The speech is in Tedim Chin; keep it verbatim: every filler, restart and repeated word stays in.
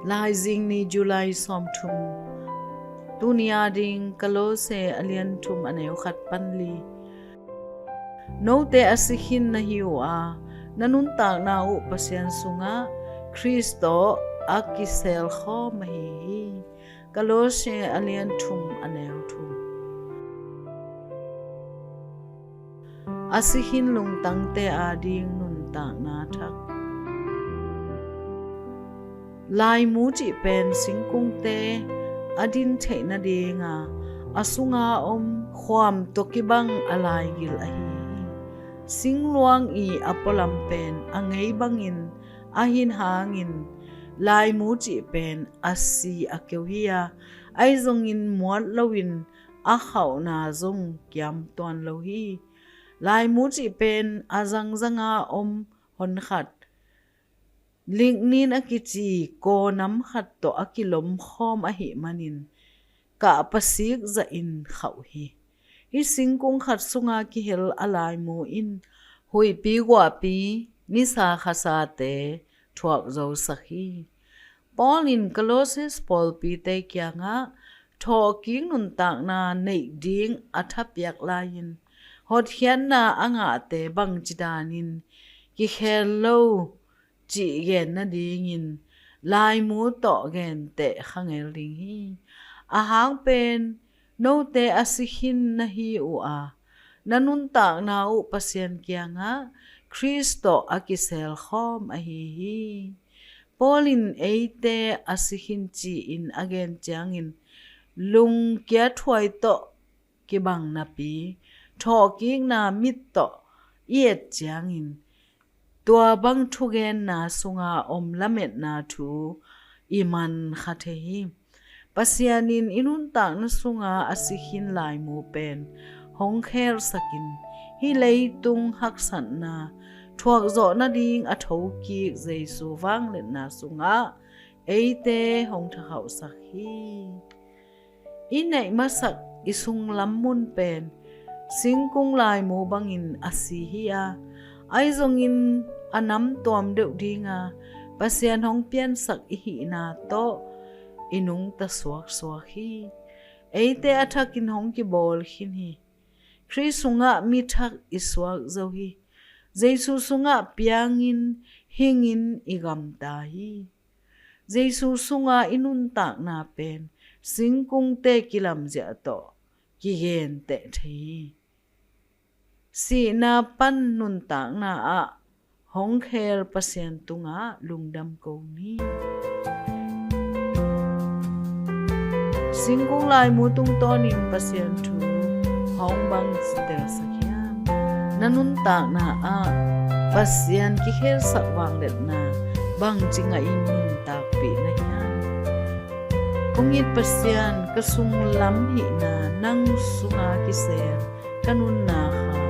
Laizing ni, July sawmthum. Tuni a ding, Kolose a lian thum, a neu khat pan li. Note a si khin na hi uh a, na nuntakna uh Pasian sungah Khrist tawh a kiselkhawm ahi hi. Kolose a lian thum, a neu thum. A si khin lungtangte a ding nuntakna thak. Laimu cih pen singkungte a din theih nadinga a sunga om khuam tawh kibang a laigil ahi hi. Singluang i a pualam pen a ngei bangin, ahi hangin laimu cih pen a si a keu hi a, ahi zongin muat loin a khauhna zong kiam tuan lo hi. Laimu cih pen a zangzanga om honkhat, lignin a kici kawnam khat tawh a kilomkhawm ahih manin, kah pasik zahin khauh hi. Hih singkung khat sunga kihel a laimu in huihpi guahpi, nisa khasate thuak zosak hi. Paul in Kolose pawlpite kiangah thawhkik nuntakna neih ding a thapiak lai-in, hotkhiatna a ngahte bangci danin kikhel lo cih gen nadingin laimu tawh genteh khangel ding hi. A hang pen, note a si khin na hi uh a, na nuntakna uh Pasian kiangah Khrist tawh a kiselkhawm ahi hi. Paul in eite a si khin ci-in a gen ciangin, lungkiathuai tawh kibang napi, thawhkikna mit tawh i et ciangin, tua bang thugenna sunga om lametna thu i man kha thei hi. Pasian in i nuntakna sunga a si khin laimu pen hong khelsakin, hih leitung haksatna thuakzawh nading a thokik Jesu vangliatna sungah eite hong thakhauhsak hi. I neih masak i sunglam mun pen singkung laimu bangin a si hi a, ahi zongin a namtuam deuh dinga Pasian hong piansak i hihna tawh i nungta suaksuak hi. Eite a thakin hong kibawl khin hi. Khrist sungah mi thak i suak zo hi. Jesu sungah piangin, hingin i gamta hi. Jesu sunga i nuntakna pen singkungte kilamziah tawh kigenteh thei hi. Sihna pan nuntakna ah hong khel Pasian tungah lungdam ko ni. Singkung laimu tungtawnin Pasian thu hong bang telsak hiam? Na nuntakna ah Pasian kikhelsak vangliatna bangci ngahin nuntakpih na hiam? Kong it Pasian, ka sunglam hihna nang sunga kisel ka nunna kha